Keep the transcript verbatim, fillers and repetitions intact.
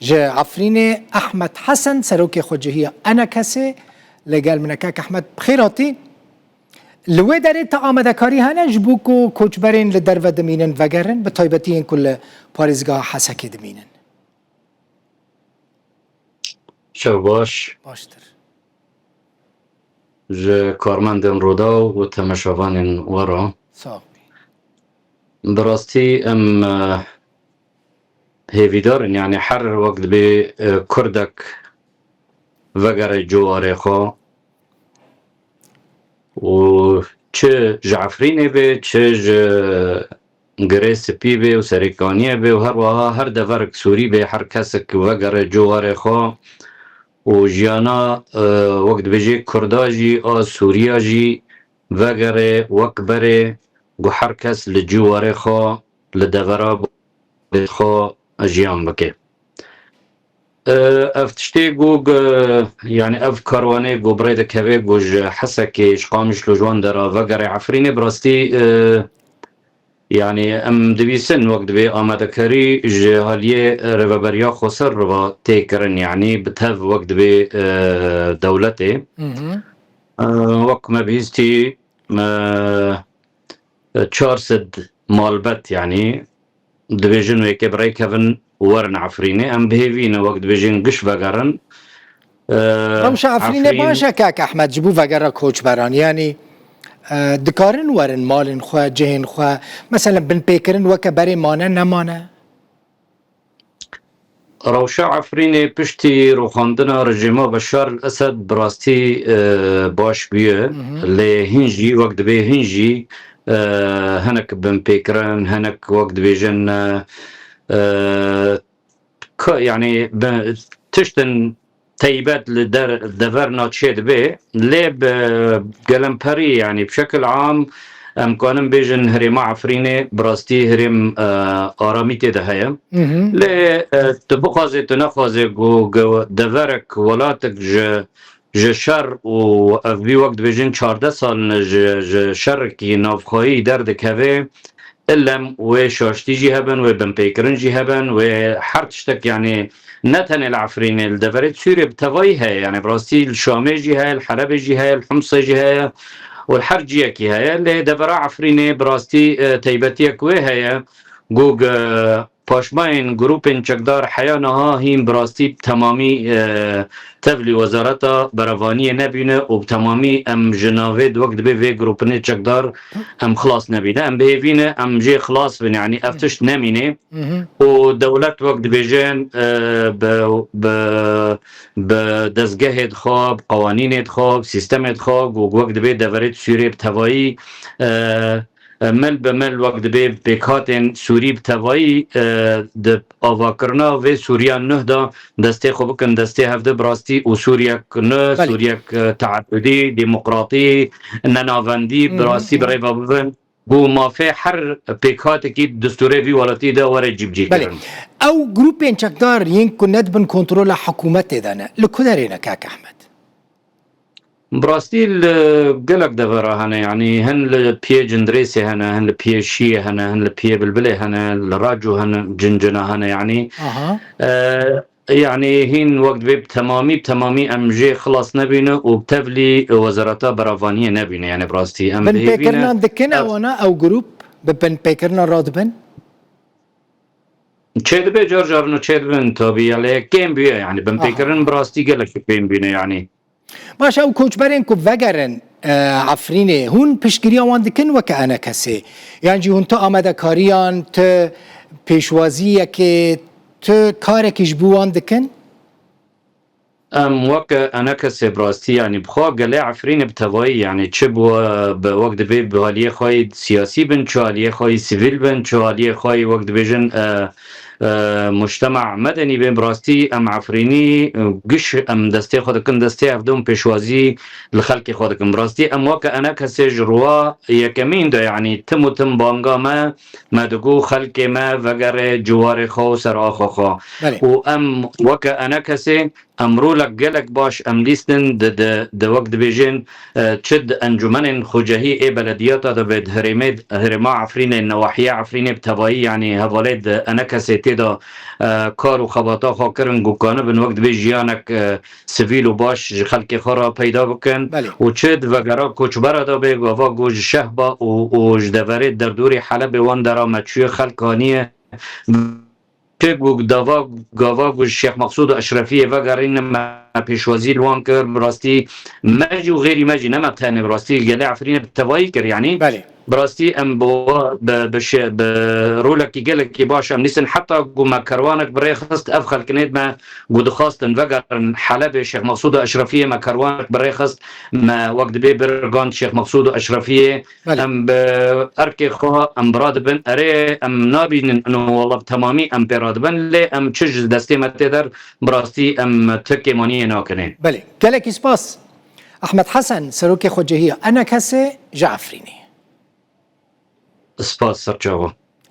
Ji Efrînê Ehmed Hesen, serokê xwecihiya ENKSê, li gel min e. Kak Ehmed, bi xêr hatî. Li wê derê te amadekarî hene ji bo ku koçberên li derve dimînin vegerin, bi taybetî yên ku li parêzgeha Hesekê dimînin? Şev baş. Baştir. Ji karmendên Rûdaw û temaşevanên we re. Sağ ol. Bi rastî em, e, hêvîdar in, yanî her wek dibê, e, Kurdek vegere ciwarê xwe û çi ji Efrînê be, çi ji Girê Spî be û Serêkaniyê be û her wiha her deverek Sûrî be, her kesek vegere ciwarê xwe û jiyana, e, wek dibêjê Kurda jî a Sûriya jî vegere wek berê ku her kes li ciwarê xwe, li devera xwe jiyan bike. E, ev tiştê ku, ku, yanî ev karwanê ku bi rê dikeve ku ji Hesekê, ji Qamişlo, ji wan dera vegere Efrînê, bi rastî, e, yanî em dibîsin wek dibê amadekarî ji haliyê Rêveberiya Xweser re tê kirin, yanî bi tev wek dibê, e, dewletê. Hı hı. E, wek me bihîstî, e, çar sed malbet, yanî dibêjin wê yekê bi rê kevin û werin Efrînê. Em bi hêvî ne, wek dibêjin giş vegerin. E, Rewşa Efrînê Efrîn baş e, kak Ehmed, ji bo vegera koçberan. Yanî, e, dikarin werin malên xwe, cihên xwe. Meselen, binpêkirin weke berê mane, nemane? Rewşa Efrînê piştî rûxandina rejîma Beşar el-Esed bi rastî, e, baş bûye. Hı hı. Lê hin jî, wek dibê hin jî, e, hinek binpêkirin, hinek wek dibêjin, e, e, ka-, yanî bi tiştin teybet li der, deverna çêdibe, lê bi gelemperî, yanî bi şekil am, em kanin bêjin herêma Efrînê bi rastî herêm, e, aramî tê de heye. Hı hı. Lê, e, tu bixwazê, tu nexwazê ku ge-, deverek, welatek ji, ji şer û ev bî wek dibêjin çardeh sal ne ji, ji şerekî navxweyî derdikeve, ilem wê şaştî jî hebin, wê binpêkirin jî hebin, wê her tiştek, yanî ne tenê li Efrînê, li deverê Sûriyê bi tevayî heye. Yanî bi rastî li Şamê jî heye, li Helebê jî heye, li Himsê jî heye û li her ciyekî heye. Lê devera Efrînê bi rastî, e, teybetiyek wê heye. Gog, e, paşmayên grûpên çekdar heya niha hîn bi rastî bi temamî, e, tevlî Wezareta Berevaniyê nebîne û bi temamî em ji navê wek dibê vê grûpinê çekdar em xilas nebîne. Em bi hêvî ne, em jê xilas bin, yanî ev tişt nemîne. Hı hı. Û dewlet wek dibêjin, e, bi, bi, bi dezgehê dixwe, bi qewanînê dixwe, bi sîstemê dixwe, ku wek dibê deverê Sûriyê bi tevayî, e, e, mil bi mil wek dibê pêkhatên Sûrî bi tevayî, e, di avakirina vê Sûriya nuh de destê xwe bikin destê hevdî bi rastî û Sûriyek nuh, Belê. Sûriyek, e, teedudî, demokratî, nenavendî, bi Hı hı. rastî bi rêve bibin. Ku mafê her pêkhatekî distûrê vî welatî de were cîbicî Belê. kirin. Ew grûpên çekdar yên ku ne di bin kontrola hikûmetê de ne, li ku derê ne, kak Ehmed? Bi rastî li gelek devera hene, yanî hin li piyê Cindirêsê hene, hin li piyê Şiyê hene, hin li piyê Bilbilê hene, li Raco hene, Cincina hene, yanî, Aha. e, Yanî hîn wek dibê bi temamî, bi temamî em jê xilas nebîne û bi tevlî Wezareta Berevaniyê nebîne. Yanî bi rastî em bi hêvî ne. Binpêkirinan dikin Ev ewana, ew grûp bi binpêkirinan radibin? Çêdibe, car car no çêdibin tabî, ya lê kêm bûye, yanî binpêkirin Aha. bi rastî gelek kêm bûne, yanî. Baş e, ew koçberên ku vegerin, e, Efrînê, hûn piştgiriya wan dikin weke enekesê? Yan jî hûn tu amadekariyan, tu pêşwaziyekê, tu karekî ji bo wan dikin? Em weke enekesê bi rastî, yanî bi xwe gelê Efrînê bi tevayî, yanî çi bi, bi wek dibê bi aliyê xwe yê siyasî bin, çi aliyê xwe yê sivîl bin, çi aliyê xwe yê wek dibêjin, e, e, mujtema medenî bin, bi rastî em Efrînî, e, giş em destê xwe dikin, destê hevdû em pêşwazî li xelkê xwe dikin. Bi rastî em weke enekesê ji rûwa yekemîn de, yanî tim û tim banga me, me digo xelkê me vegere ciwarê xwe û ser axa xwe. Belê. Û em weke enekesê Em rolek gelek baş em lîstin di, di, di wek dibêjin, e, çi di encûmenên xwecehî ê belediyata de bê di herêmê, herêma Efrînê, newahiya Efrînê bi tevayî, yanî hevalê di enekesê tê de, e, kar û xebata xwe kirin ku kanibin wek dibê jiyanek, e, sivîl û baş ji xelkê xwe re peyda bikin. Belê. Û çi di vegera koçbera de bê, gava ku ji Şehba û, û ji deverê derdorê Helebê wan dera me çûye xelk aniye. Çi ku dava, gava ku ji Şêx Meqsûd û Eşrefiyê vegerîne me pêşwazî li wan kir. Bi rastî me jî û xêrî me jî, ne me tenê, bi rastî gelê Efrînê bi tevayî kir, yanî. Belê. Bi rastî em bi wa, bi, bi şê-, bi rolekî gelekî baş em lîstin. Heta ku me kerwanek bi rê xist, ev xelkinêt me ku dixwastin vegerin Helebê, Şêx Meqsûd û Eşrefiyê, me kerwanek bi rê xist, me wek dibê birgand Şêx Meqsûd û Eşrefiyê. Belê. Em bi erkê xwe em bi radibin. Erê, em nabînin ino wala bi temamî em pê radibin, lê em çi ji destê me tê der, bi rastî em ti kêmaniyê nakinê. Belê. Gelekî spas. Ehmed Hesen, serokê xwecehiya enekesê ji Efrînê. Spas, serçava.